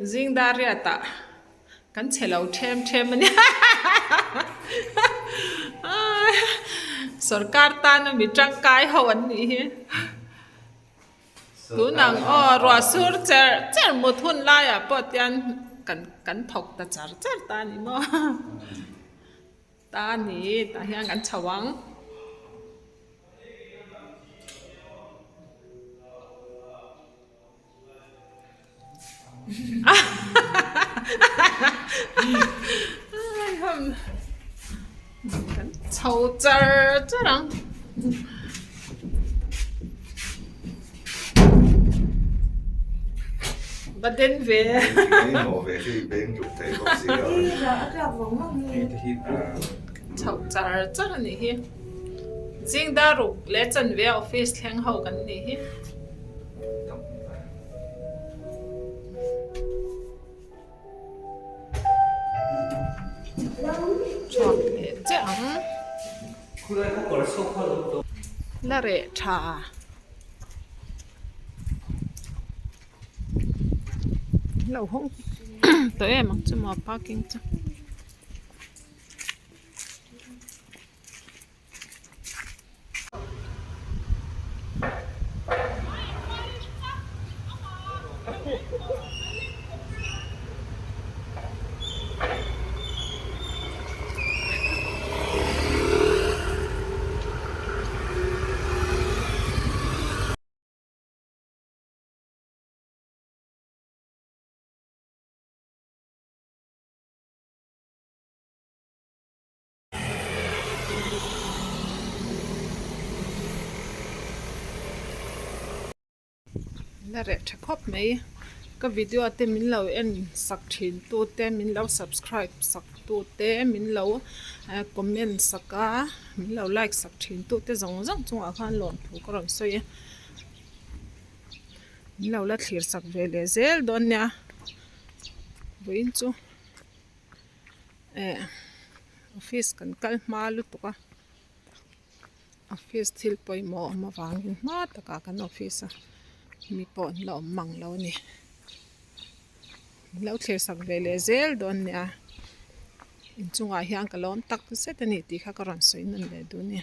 Zing dar riat ah kan chhe lo them them a nia Sorkar tana mi tangkai ho an nih hi. Tunang aw ruah sur cher cher mut hun laiah pawh tian kan kan thawk ta char char ta a ni maw ta a ni tah hian kan chho ang. Kan chho char char ang. Va den ve. Chho char char a nih hi. Zing dar ruk leh chanve a office thleng ho kan nih hi. Chhuak leh chiah ang. La reh tha. Lo hawng tawh em ang chu maw parking chu. La reh tha khawp mai ka video te min lo en sak thin tu te min lo subscribe sak tu te min lo comment sak a min lo like sak thin tu te zawng zawng chungah khan lawmthu ka rawn sawi a min lo la thlir sak ve leh zel dawn nia vawiin chu. Eh office kan kal hma lutuk a office thil pawimawh awm avangin hma takah kan office a mi pawh an la awm mang lo a ni min lo thlir sak ve leh zel dawn nia inchungah hian ka lawm tak zet a ni tih kha ka rawn sawi nawn leh duh a ni.